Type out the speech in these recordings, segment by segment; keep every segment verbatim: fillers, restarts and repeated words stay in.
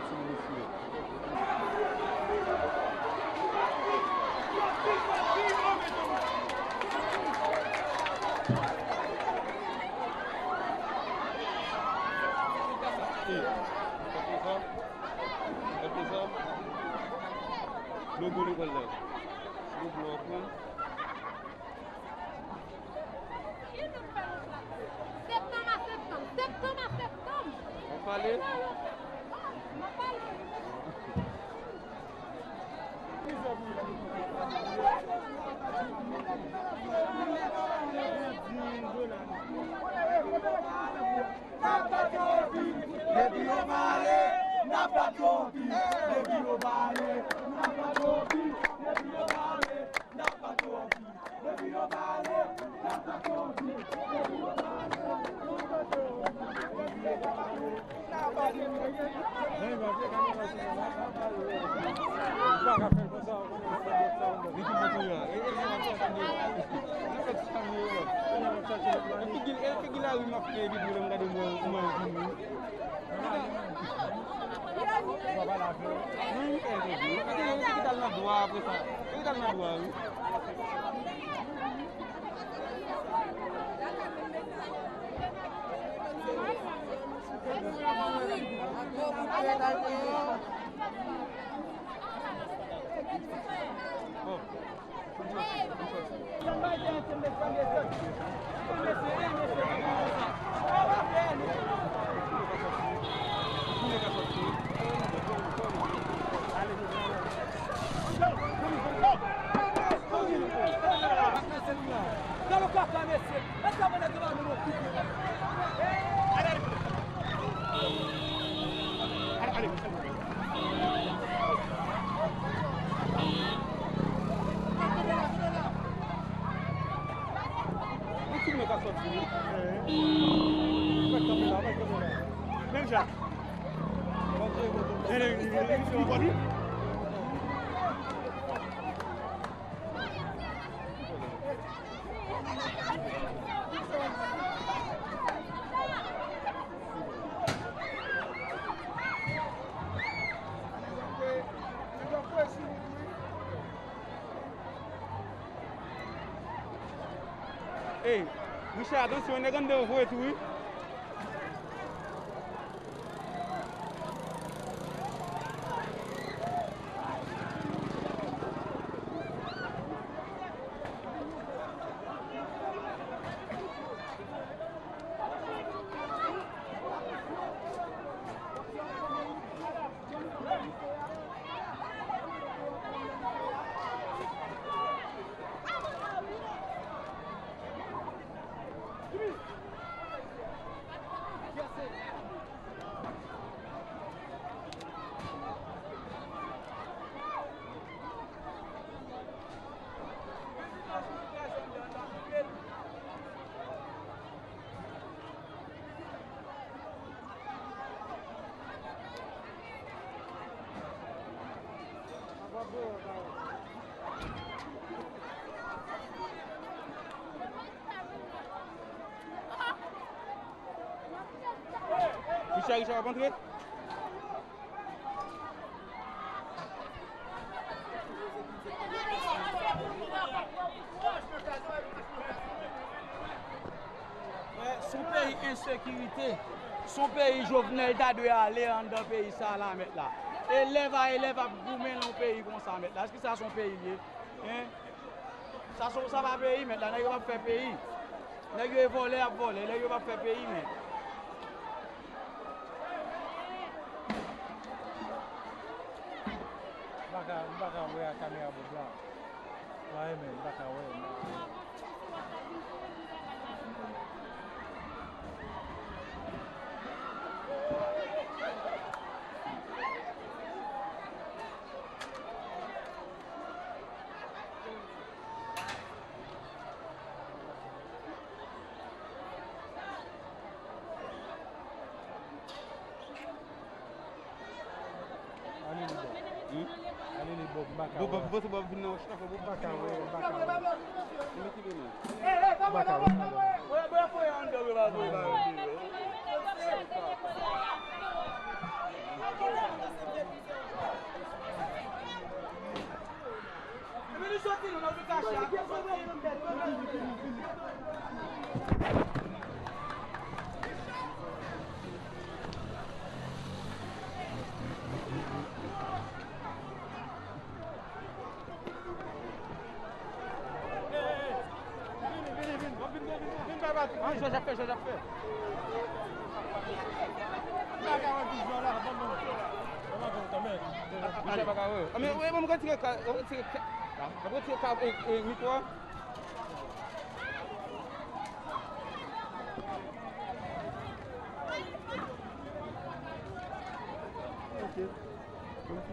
Gade sa. Gade sa. Logo lekòl la. Logo a pran. Septanm a septanm, septanm a septanm. W ap pale? M ap pale. N ap bat yo anpil, depi yo pale, n ap bat yo anpil, depi yo pale, n ap bat yo anpil, depi yo pale, n ap bat yo anpil. E figi, e figi Lari m ap fè epi tou lè m gade mwen, mwen vini. Wi, e figi. Figi t al nan dwa apre sa. Figi t al nan dwa, wi. Menm jan. Ey, Richard, atansyon, nèg anndan yo voye tou, wi. Richard, Richard, w ap antre? Frè, s on peyi ensekirite. S on peyi Jovenel ta dwe ale anndan peyi sa la, mèt la. Elèv a elèv ap goumen nan yon peyi konsa, mèt la. Èske sa s on peyi l ye? Hein? Sa s on, sa pa peyi, mèt la. Nèg yo p ap fè peyi. Nèg yo e vòlè, y ap vòlè. Nèg yo p ap fè peyi, mèt. M pa ka, m pa ka wè ak kamera bòd la. Mwen menm, m pa ka wè, m pa ka wè. Ale li bò. Hmm? Ale li bò, m pa ka wè. Bon, bon, bon, bon, vin nan wòch la, fò bon. M pa ka wè, m pa ka wè. Mete men nan. M pa ka wè. Mwen, mwen, mwen, mwen, mwen, mwen, mwen, mwen, mwen. Jòj ap fè, Jòj ap fè. Misye pa ka wè. A, men, men, men, retire ka, retire ka, retire ka, e, e, mikwo a. Ok.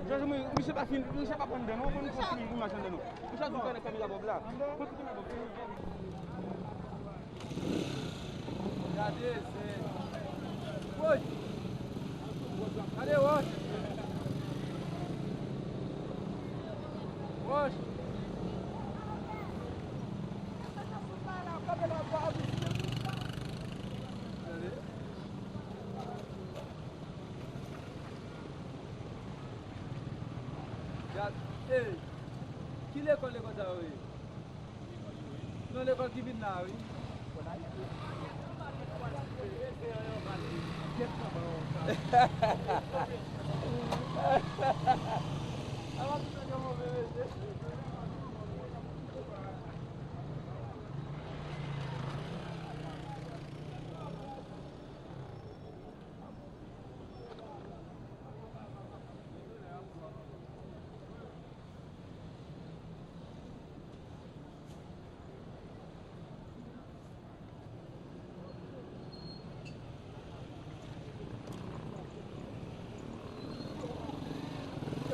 Jòj, men, misye pa fin, misye pa pran dan, non, konn fè imaj anndan, non. Misye ap fè kamera Bob la. Konn fè kamera Bob. Gade, se. Woy! Gade, Wòch! Wòch! Gade. Gad, ey, ki lekòl lekòl sa yo ye? Non, lekòl ki vin la, wi.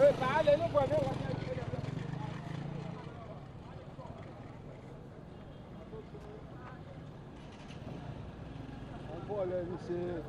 E, pa ale non, bwè, men w ap On vòlè, misye.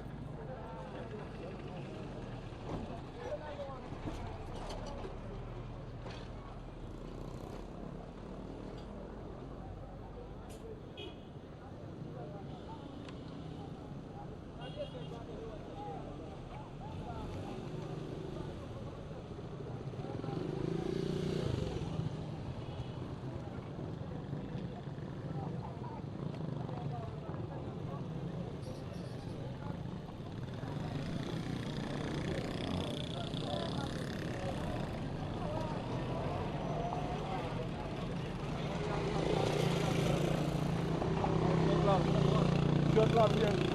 Jòj la byen.